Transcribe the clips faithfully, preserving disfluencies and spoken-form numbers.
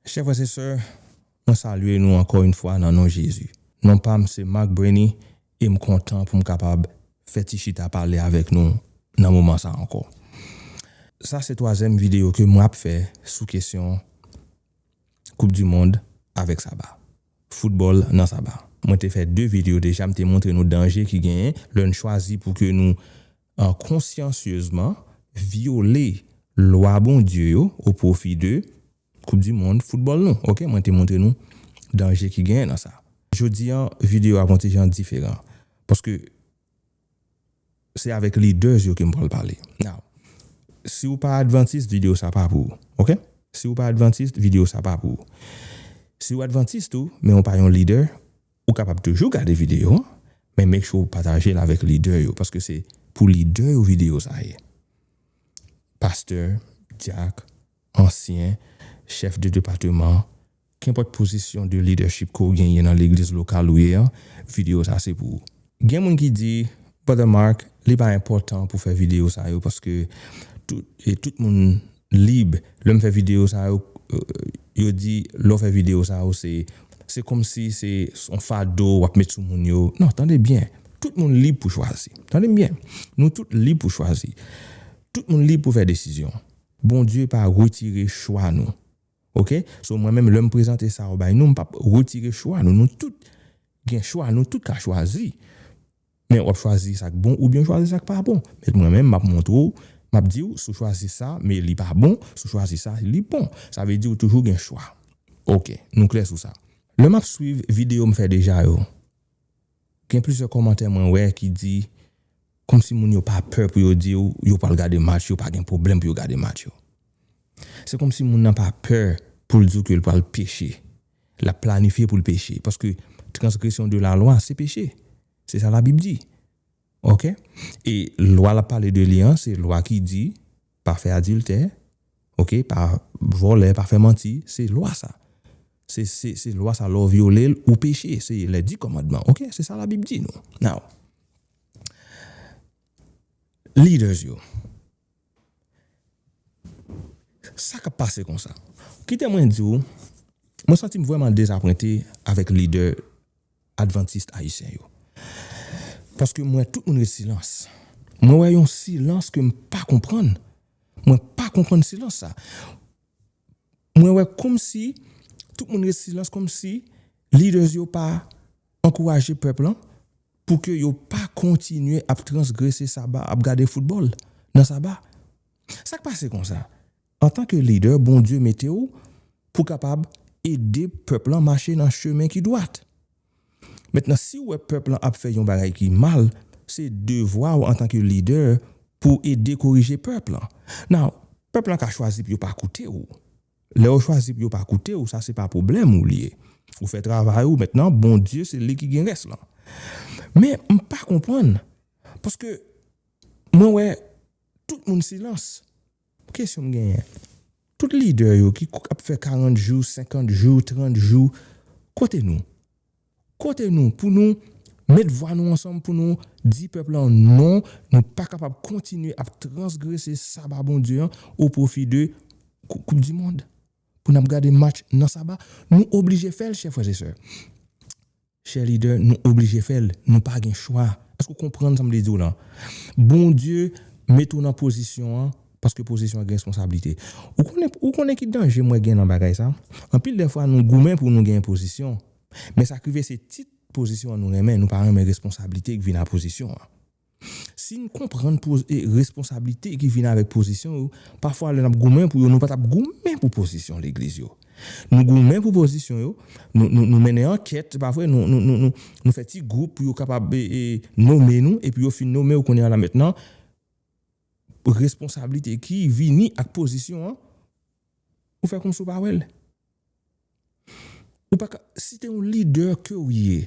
Chè frè e sè, mwen salye nou ankò yon fwa nan non Jezi. Non pa m se Mark Brainy e m kontan pou m kapab fè ti chita pale avèk nou nan moman sa ankò. Sa se twazyèm videyo ke mwen ap fè sou kesyon Koup di Mond avèk Saba. Foutbòl nan Saba. Mwen te fè de videyo deja, m te montre nou danje ki genyen lè n chwazi pou ke nou an konsyansyezman vyole lwa Bondye yo o pwofi de Koup di Mond foutbòl nou. Oke, mwen te montre nou danje ki genyen nan sa. Jodi an, videyo a gon ti jan diferan. Paske se avèk leaders yo ke m pral pale. Now, si w pa advantis, videyo sa pa pou ou. Oke? Si w pa advantis, videyo sa pa pou ou. Si w advantis tou, men w pa yon leader, ou kapab toujou gade videyo an, men make sure w pataje l avèk leader yo, paske se pou leader yo videyo sa ye. Pastè, dyak, ansyen, chèf de depatman, kenpòt pozisyon de leadership ke w genyen nan legliz lokal ou ye an, videyo sa se pou ou. Gen moun ki di, Brother Mark, li pa enpòtan pou fè videyo sa yo paske tout, e tout moun lib. Lè m fè videyo sa yo, euh, yo di, lè w fè videyo sa yo, se, se kòmsi se yon fado w ap met sou moun yo. Non, tande byen. Tout moun lib pou chwazi. Tande m byen. Nou tout lib pou chwazi. Tout moun lib pou fè desizyon. Bondye pa retire chwa nou. Oke? So, mwen menm, lè m prezante sa yo bay nou, m p ap retire chwa nou. Nou tout gen chwa, nou tout ka chwazi. Men w ap chwazi sa k bon oubyen w chwazi sa k pa bon. Men mwen menm, m ap montre w, m ap di w, si w chwazi sa, men li pa bon, si w chwazi sa, li bon. Sa vle di w toujou gen chwa. Oke, nou klè sou sa. Lè m ap swiv videyo m fè deja yo, gen plizyè kòmantè mwen wè ki di, kòmsi moun yo pa pè pou yo di w yo pral gade match, yo pa gen pwoblèm pou yo gade match yo. Se kòmsi moun nan pa pè pou l di w ke l pral peche. L ap planifye pou l peche. Paske transgression de la loi, se peche. Se sa Labib di. Oke? E lwa l ap pale de li an, se lwa ki di, pa fè adiltè, oke, pa vòlè, pa fè manti, se lwa sa. Se, se, se lwa sa, lè w vyole l, ou peche. Se les dix commandements, oke? Se sa Labib di nou. Now, leaders yo, sa k ap pase konsa? Kite mwen di w, mwen santi m vrèman dezapwente avèk lidè advantis ayisyen yo. Paske m wè tout moun ret silans. Mwen wè yon silans ke m pa konprann. Mwen pa konprann silans sa. Mwen wè kòmsi tout moun ret silans, kòmsi leaders yo pa ankouraje pèp lan pou ke yo pa kontinye ap transgrese Saba, ap gade foutbòl nan Saba. Sa k pase konsa? Antanke lidè, Bondye mete w pou kapab ede pèp lan mache nan chemen ki dwat. Mentnan, si w wè pèp lan ap fè yon bagay ki mal, se devwa w antanke lidè pou ede korije pèp lan. Now, pèp lan ka chwazi pou yo pa koute w. Lè yo chwazi pou yo pa koute w, sa se pa pwoblèm ou li ye. Ou fè travay ou, mentnan, Bondye se li ki gen rès lan. Men, m pa konprann, paske mwen wè tout moun silans. Kesyon m genyen. Tout lidè yo ki k-, ap fè karant jou, senkant jou, trant jou, kote nou? Kote nou pou nou met vwa nou ansanm pou nou di pèp lan non, nou pa kapab kontinye ap transgrese Saba Bondye an o pwofi de Kou-, Koup di Mond? Pou n ap gade match nan Saba, nou oblije fè l, chè frè e sè. Chè lidè, nou oblije fè l. Nou pa gen chwa. Èske w konprann sa m vle di w lan? Bondye mete w nan pozisyon an, paske pozisyon an gen responsablite. Ou konnen, ou konnen ki danje mwen gen nan bagay sa? Anpil dè fwa, nou goumen pou nou gen pozisyon. Men sa k rive, se tit pozisyon an nou renmen, nou pa renmen responsablite ki vin a pozisyon an. Si n konprann poz-, e, responsablite ki vin avèk pozisyon yo, pafwa lè n ap goumen pou yo, nou pa t ap goumen pou pozisyon legliz yo. Nou goumen pou pozisyon yo, nou, nou, nou mennen ankèt, se pa vre, nou, nou, nou, nou, nou fè ti gwoup pou yo kapab, e, e, nome nou, epi yo fin nome w kounye a la mentnan, responsablite ki vini ak pozisyon an, ou fè kòmsi w pa wè l. Ou pa ka, si te yon lidè ke w ye,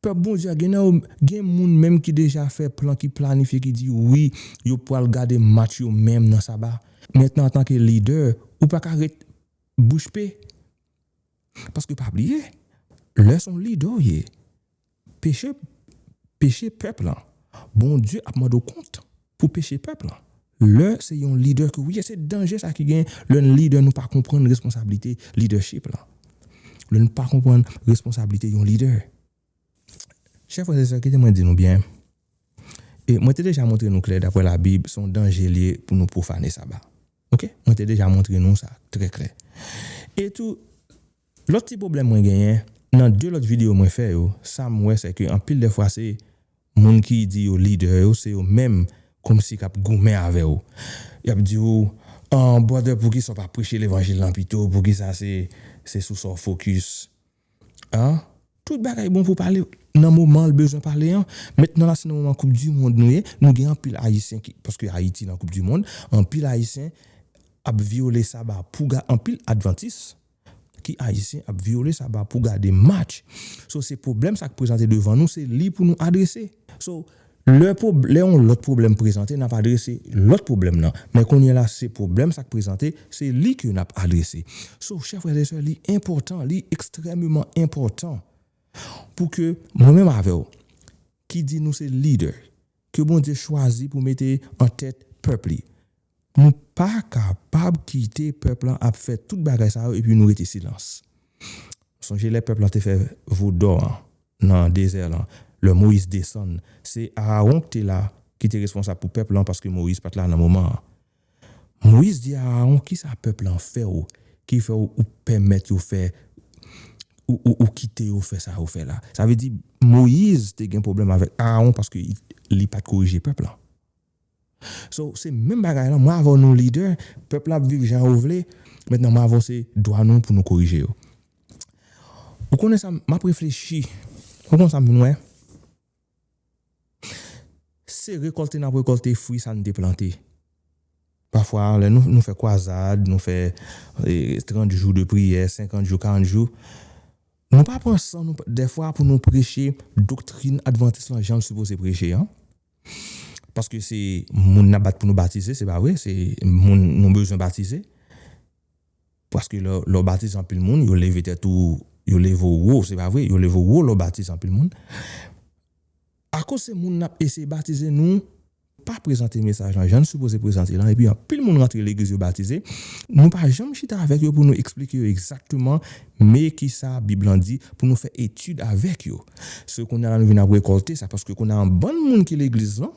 pèp Bondye a gen nan yo, gen moun menm ki deja fè plan, ki planifye, ki di wi, yo pral gade match yo menm nan Saba. Mentnan, antanke lidè, ou pa ka ret bouch pe. Paske pa bliye, lè se yon lidè w ye, peche, peche pèp lan. Bondye ap mande w kont pou peche pèp lan. Lè se yon lidè ke w ye, se danje sa ki gen lè n lidè nou pa konprann responsablite lidèchip lan. Lè n pa konprann responsablite yon lidè. Chè frè e sè, kite mwen di nou byen. E mwen te deja montre nou klè, daprè Labib, se yon danje l ye pou nou pwofane saba. Oke? Mwen te deja montre nou sa trè klè. E tou, lòt ti pwoblèm mwen genyen, nan de lòt videyo mwen fè yo, sa m wè se ke anpil de fwa se moun ki di yo lidè yo, se yo menm kòmsi k ap goumen avè w. Y ap di w, "Ah, brother, poukisa w pa preche levanjil lan pito? Poukisa se, se sou sa w fokis?" An? Tout bagay bon pou pale nan moman l bezwen pale an. Mentnan la, se nan moman koup di mond nou ye. Nou gen anpil Ayisyen ki, paske Ayiti nan koup di mond, anpil Ayisyen ap vyole saba pou ga-, anpil Advantis ki Ayisyen ap vyole saba pou gade match. So, se pwoblèm sa k prezante devan nou, se li pou nou adrese. So, lè pwob-, lè yon lòt pwoblèm prezante, n ap adrese lòt pwoblèm nan. Men kounye a la, se pwoblèm sa k prezante, se li ke n ap adrese. So, chè frè e sè, li enpòtan, li ekstrèmeman enpòtan pou ke mwen menm avè w, ki di nou se lidè, ke Bondye chwazi pou mete an tèt pèp li, nou pa kapab kite pèp lan ap fè tout bagay sa yo epi nou rete silans. Sonje lè pèp lan te fè vodò an nan dezè lan, lè Moyiz desann, se Arawon ki te la, ki te responsab pou pèp lan paske Moyiz pa t la nan moman an. Moyiz di Arawon, "Kisa pèp lan fè w, ki fè w, ou pèmèt yo fè, ou, ou, ou kite yo fè sa yo fè la?" Sa vle di, Moyiz te gen pwoblèm avèk Arawon paske li, li pa t korije pèp lan. So, se menm bagay lan, mwen avè w nou lidè, pèp la ap viv jan yo vle, mentnan mwen avè w se dwa nou pou nou korije yo. Ou konnen sa, m ap reflechi. Ou konnen sa m vin wè? Se rekòlte n ap rekòlte fwi sa n te plante. Pafwa, lè nou, nou fè kwazad, nou fè, e, trant jou de priyè, senkant jou, karant jou, nou pa pran san nou, dèfwa, pou nou preche doktrin advantis lan jan l sipoze preche an. Paske se moun n ap bat pou nou batize, se pa vre? Se moun nou bezwen batize. Paske lè, lè w batize anpil moun, yo leve tèt ou, yo leve w wo, se pa vre? Yo leve w wo lè w batize anpil moun. Akoz se moun n ap eseye batize, nou pa prezante mesaj lan jan n sipoze prezante l lan, epi anpil moun rantre legliz yo batize, nou pa janm chita avèk yo pou nou eksplike yo egzakteman men kisa Bib lan di pou nou fè etid avèk yo. Se kounye a la nou vin ap rekòlte sa, paske kounye a yon bann moun ki legliz lan,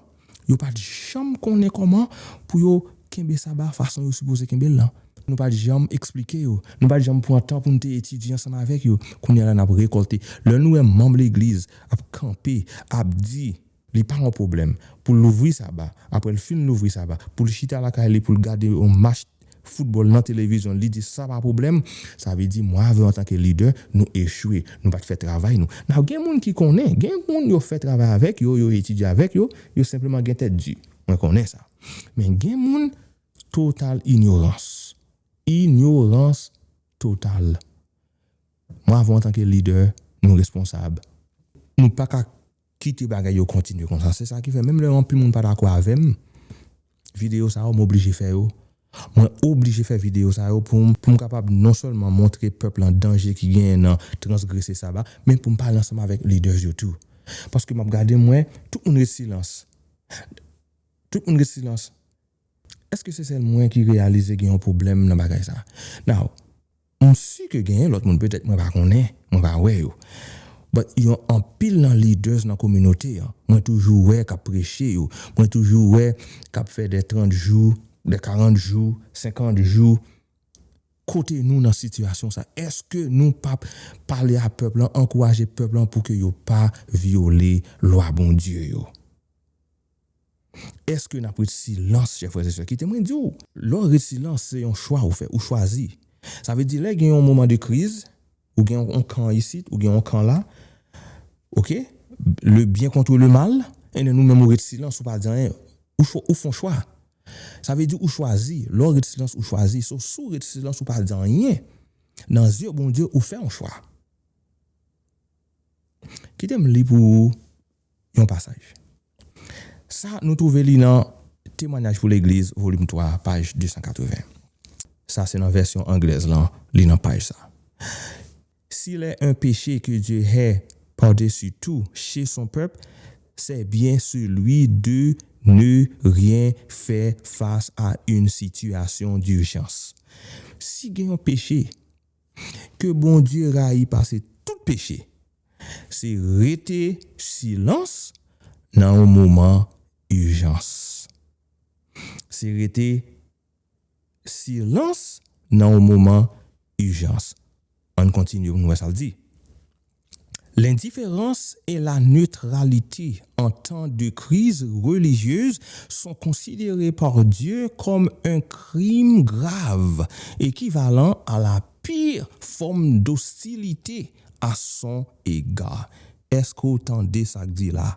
yo pa t janm konnen kòman pou yo kenbe saba fason yo sipoze kenbe l lan. Nou pa t janm eksplike yo. Nou pa t janm pran tan pou n te etidye ansanm avèk yo. Kounye a la, n ap rekòlte. Lè nou wè manm legliz ap kanpe, ap di, li pa yon pwoblèm pou l louvri saba, apre l fin louvri saba, pou l chita lakay li, pou l gade yon match foutbòl nan televizyon, li di sa pa pwoblèm, sa vle di mwen avè w antanke lidè, nou echwe, nou pa t fè travay nou. Nan gen moun ki konnen, gen moun yo fè travay avèk yo, yo etidye avèk yo, yo senpleman gen tèt di. Mwen konnen sa. Men gen moun, total inyorans. Inyorans total. Mwen avè w antanke lidè, nou responsab. Nou pa ka kite bagay yo kontinye konsa. Se sa ki fè, menm lè anpil moun pa dakò avè m, videyo sa yo, m oblije fè yo. Mwen oblije fè videyo sa yo pou m, pou m kapab non sèlman montre pèp lan danje ki genyen nan transgrese saba, men pou m pale ansanm avèk lidè yo tou. Paske m ap gade, m wè, tout moun ret silans. Tout moun ret silans. Èske se sèl mwen ki reyalize gen yon pwoblèm nan bagay sa? Now, m si ke genyen lòt moun, petèt mwen pa konnen, mwen pa wè yo. But yon anpil nan leaders nan kominote an, mwen toujou wè k ap preche yo. Mwen toujou wè k ap fè de trant jou, de karant jou, senkant jou. Kote nou nan sitiyasyon sa? Èske nou p ap pale a pèp lan, ankouraje pèp lan pou ke yo pa vyole lwa Bondye yo? Èske n ap ret silans, chè frè e sè? Kite mwen di w, lè w ret silans, se yon chwa ou fè, ou chwazi. Sa vle di, lè gen yon moman de kriz, ou gen yon, yon kan isit, ou gen yon kan la, oke, le bien contre le mal, e nou menm ou ret silans, ou pa di anyen, ou, fè, ou fè yon chwa. Sa vle di, ou chwazi. Lè w ret silans, ou chwazi. So, si w ret silans, ou pa di anyen, nan zye Bondye, ou fè yon chwa. Kite m li pou ou yon pasaj. Sa, nou twouve li nan Temwanyaj pou Legliz, volim twa, paj de san katreven. Sa, se nan vèsyon anglèz lan, li nan paj sa. S'il est un péché que Dieu hait par-dessus tout chez son peuple, c'est bien celui de Ne rien faire face à une situation d'urgence. Si gen yon peche ke Bondye rayi pase tout peche, se rete silans nan yon moman ijans. Se rete silans nan yon moman ijans. Ann kontinye pou n wè sa l di. L'indifférence et la neutralité en temps de crise religieuse sont considérées par Dieu comme un crime grave, équivalent à la pire forme d'hostilité à son égard. Èske w tande sa k di la?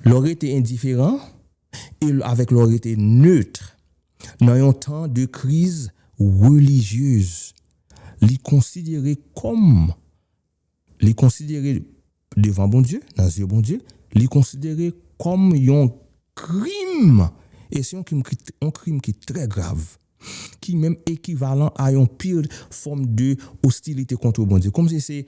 Lè w rete endiferan e avèk lè w rete neutre nan yon tan de kriz relijyez, li konsidere kòm, li konsidere devan Bondye, nan zye Bondye, li konsidere kòm yon krim. E se yon krim ki, yon krim ki trè grav, ki menm ekivalan a yon pire fòm de ostilite kont Bondye. Kòmsi se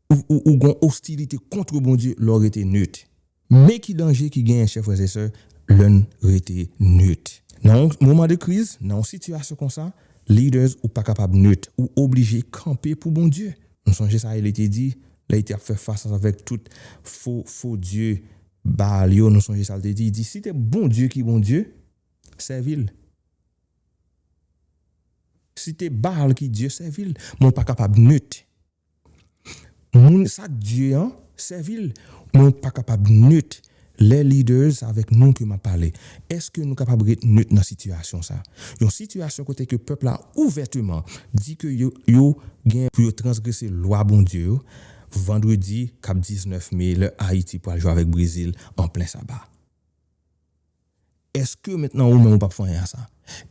ou, ou, ou gon ostilite kont Bondye lè w rete neutre. Men ki danje ki genyen, chè frè e sè, lè n rete neutre. Nan yon moman de kriz, nan yon sitiyasyon konsa, leaders, ou pa kapab neutre. Ou oblije kanpe pou Bondye. Nou sonje sa Eli te di, lè li te ap fè fas avèk tout fo, fo dye Baal yo, nou sonje sa l te di. Li di, si te Bondye ki Bondye, sèvi l. Si te Baal ki dye, sèvi l. Men w pa kapab neutre. Moun sa k dye an, sèvi l. Men w pa kapab neutre. Les leaders, avèk nou ke m ap pale. Èske nou kapab ret neutre nan sitiyasyon sa? Yon sitiyasyon kote ke pèp la ouvèteman di ke yo, yo gen pou yo transgrese lwa Bondye yo, vandredi k ap diznèf me, lè Ayiti pral jwe avèk Brezil an plen saba. Èske mentnan ou menm ou p ap fè anyen a sa?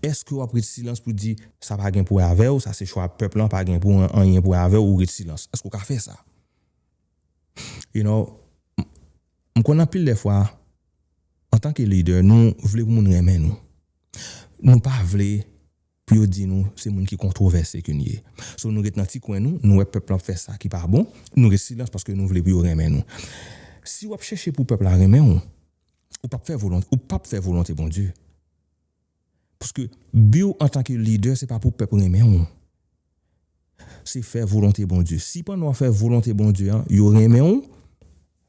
Èske w ap ret silans pou di sa pa gen pou wè avè w, sa se chwa pèp lan, pa gen pou anyen pou wè avè w, ou ret silans? Èske w ka fè sa? You know, m, m konn anpil dè fwa, antanke lidè, nou vle pou moun renmen nou. Nou pa vle pou yo di nou se moun ki kontwovèse ke n ye. So, nou ret nan ti kwen nou, nou wè pèp lan ap fè sa ki pa bon, nou ret silans paske nou vle pou yo renmen nou. Si w ap chèche pou pèp la renmen w, ou p ap fè volonte, ou p ap fè volonte Bondye. Paske bi w antanke lidè, se pa pou pèp renmen w. Se fè volonte Bondye. Si pandan w ap fè volonte Bondye an, yo renmen w,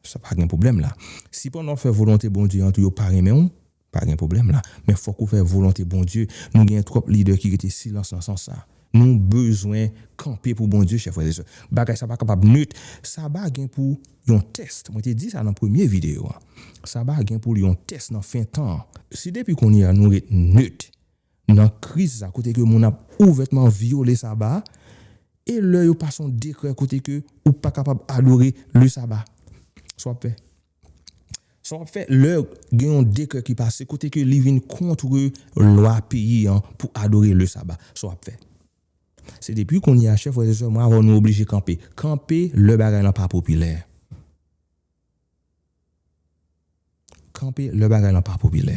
sa pa gen pwoblèm la. Si pandan w ap fè volonte Bondye an tou, yo pa renmen w, pa gen pwoblèm la. Men fòk ou fè volonte Bondye. Nou gen twòp lidè ki rete silans nan sans sa. Nou bezwen kanpe pou Bondye, chè frè e sè. Bagay sa pa kapab neutre. Saba gen pou yon tès. Mwen te di sa nan premye videyo a. Saba gen pou l yon tès nan fen tan an. Si depi kounye a nou ret neutre nan kriz sa, kote ke moun ap ouvètman vyole saba a, e lè yo pase yon dekrè kote ke ou pa kapab adore le saba, sa w ap fè? Sa w ap fè lè gen yon dekrè ki pase kote ke li vin kont lwa peyi an pou adore le saba? Sa w ap fè? Se depi kounye a, chè frè e sè, mwen avè w, nou oblije kanpe. Kanpe lè bagay lan pa popilè. Kanpe lè bagay lan pa popilè.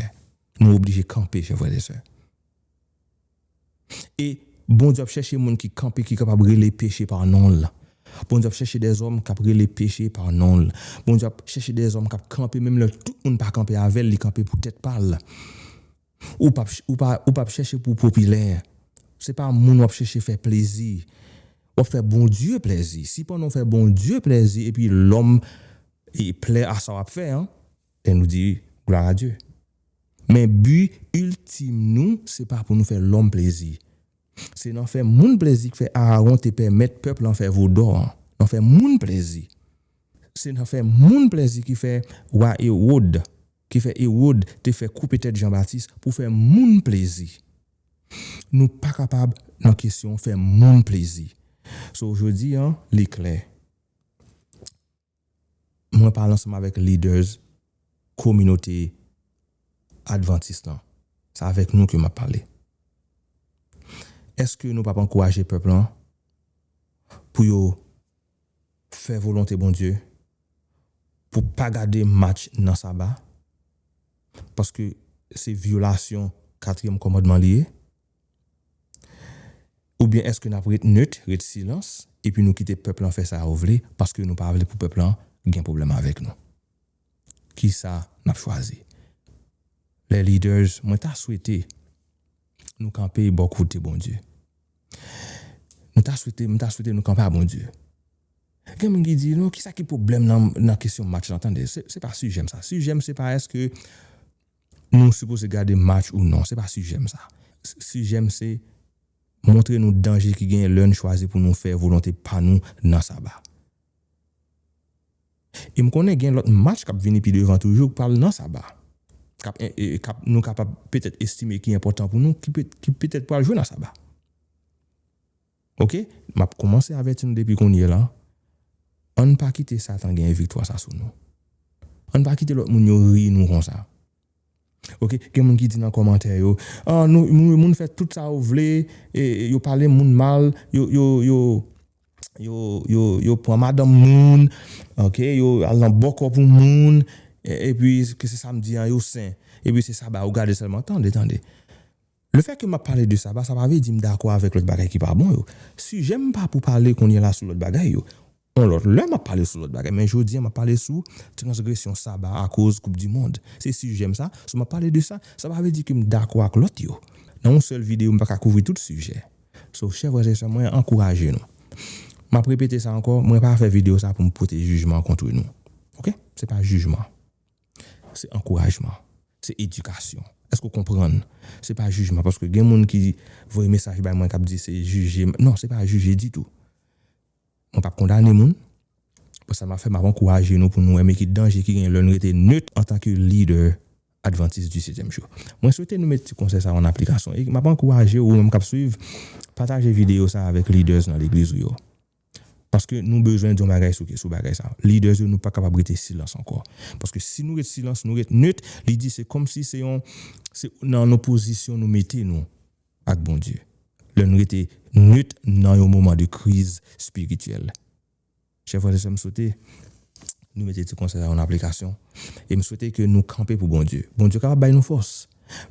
Nou oblije kanpe, chè frè e sè. E Bondye ap chèche moun ki kanpe, ki kapab rele peche pa non l. Bondye ap chèche dèzòm k ap rele peche pa non l. Bondye ap chèche dèzòm k ap kanpe, menm lè tout moun pa kanpe avè l, li kanpe pou tèt pa l. Ou p ap ch-, ou pa, ou p ap chèche pou w popilè. Se pa moun w ap chèche fè plezi. W ap fè Bondye plezi. Si pandan w fè Bondye plezi epi lòm e plè a sa w ap fè an, e nou di, glwa a Dye. Men bi iltim nou, se pa pou nou fè lòm plezi. Se nan fè moun plezi k fè Arawon te pèmèt pèp lan fè vodò an. Nan fè moun plezi. Se nan fè moun plezi ki fè wa Ewòd, ki fè Ewòd te fè koupe tèt Jan Batis pou fè moun plezi. Nou pa kapab nan kesyon fè moun plezi. So, jodi an, li klè. Mwen pale ansanm avèk leaders kominote advantis lan. Se avèk nou ke m ap pale. Èske nou p ap ankouraje pèp lan pou yo fè volonte Bondye, pou pa gade match nan saba? Paske se vyolasyon katriyèm kòmandman li ye. Oubyen èske n ap ret neutre, ret silans, epi nou kite pèp lan fè sa yo vle, paske nou pa vle pou pèp lan gen pwoblèm avèk nou? Kisa n ap chwazi? les leaders, mwen ta swete nou kanpe bò kote Bondye. Nou ta swete, m ta swete nou kanpe a Bondye. Gen moun ki di, non, kisa ki pwoblèm nan, nan kesyon match lan? Tande, se, se pa sijè m sa. Sijè m se pa èske nou sipoze gade match ou non. Se pa sijè m sa. Sijè m se montre nou danje ki genyen lè n chwazi pou nou fè volonte pa nou nan saba. E m konnen gen lòt match k ap vini pi devan toujou k pral nan saba. K ap, e, e, k ap, nou kapab petèt estime ki enpòtan pou nou, ki pe, ki petèt pral jwe nan saba. Oke? M ap kòmanse avèti nou depi kounye a la. Ann pa kite Satan gen viktwa sa sou nou. Ann pa kite lòt moun yo ri nou konsa. Oke, gen moun ki di nan kòmantè yo, ah, nou, moun, moun fè tout sa yo vle, e, e, yo pale moun mal, yo, yo, yo, yo, yo, yo pran madanm moun, oke, yo al nan bòkò pou moun, e, epi ke se samdi an yo sen, epi se saba yo gade sèlman. Tande, tande. Le fè ke m ap pale de saba, sa pa vle di m dakò avèk lòt bagay ki pa bon yo. Sijè m pa pou pale kounye a la sou lòt bagay yo. On lòt lè m ap pale sou lòt bagay, men jodi a m ap pale sou transgresyon saba akoz koup di mond. Se sijè m sa, so m ap pale de sa, sa pa vle di ke m dakò ak lòt yo. Nan yon sèl videyo, m pa ka kouvri tout sijè. So, chè frè e sè mwen, ankouraje nou. M ap repete sa ankò, mwen pa fè videyo sa pou m pote jijman kont nou. Oke? Se pa jijman. Se ankourajman. Se edikasyon. Èske w konprann? Se pa jijman, paske gen moun ki voye mesaj bay mwen k ap di se jije m. Non, se pa jije ditou. Mwen p ap kondane moun. Pou sa m ap fè, m ap ankouraje nou pou nou wè men ki danje ki gen lè nou rete net antanke lidè Advantis di setyèm jou. Mwen swete nou met ti konsèy sa yo an aplikasyon. E m ap ankouraje w, ou menm k ap swiv, pataje videyo sa avèk leaders nan legliz ou yo. Paske nou bezwen di yon bagay sou, sou bagay sa. Leaders yo, nou pa kapab rete silans ankò. Paske si nou ret silans, nou ret net, li di se kòmsi se yon, se nan yon pozisyon nou mete nou ak Bondye. Lè nou rete net nan yon moman de kriz espirityèl. Chè frè e sè, m swete nou mete ti konsèy sa yo an aplikasyon. E m swete ke nou kanpe pou Bondye. Bondye kapab bay nou fòs.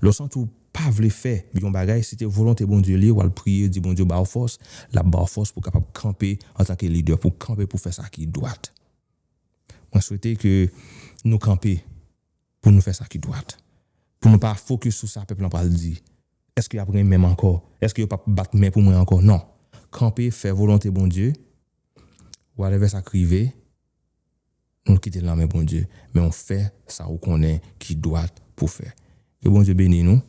Lè w santi w pa vle fè yon bagay, si te volonte Bondye li ye, w al priye, di Bondye ba w fòs, l ap ba w fòs pou w kapab kanpe antanke lidè, pou w kanpe pou w fè sa ki dwat. Mwen swete ke nou kanpe pou nou fè sa ki dwat. Pou nou pa fokis sou sa pèp lan pral di. Èske y ap renmen m ankò? Èske yo p ap bat men pou mwen ankò? Non. Kanpe, fè volonte Bondye. Whatever sa k rive, nou kite l nan men Bondye. Men w fè sa ou konnen ki dwat pou w fè. Ke Bondye beni nou.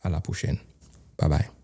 A la pwochèn. Babay.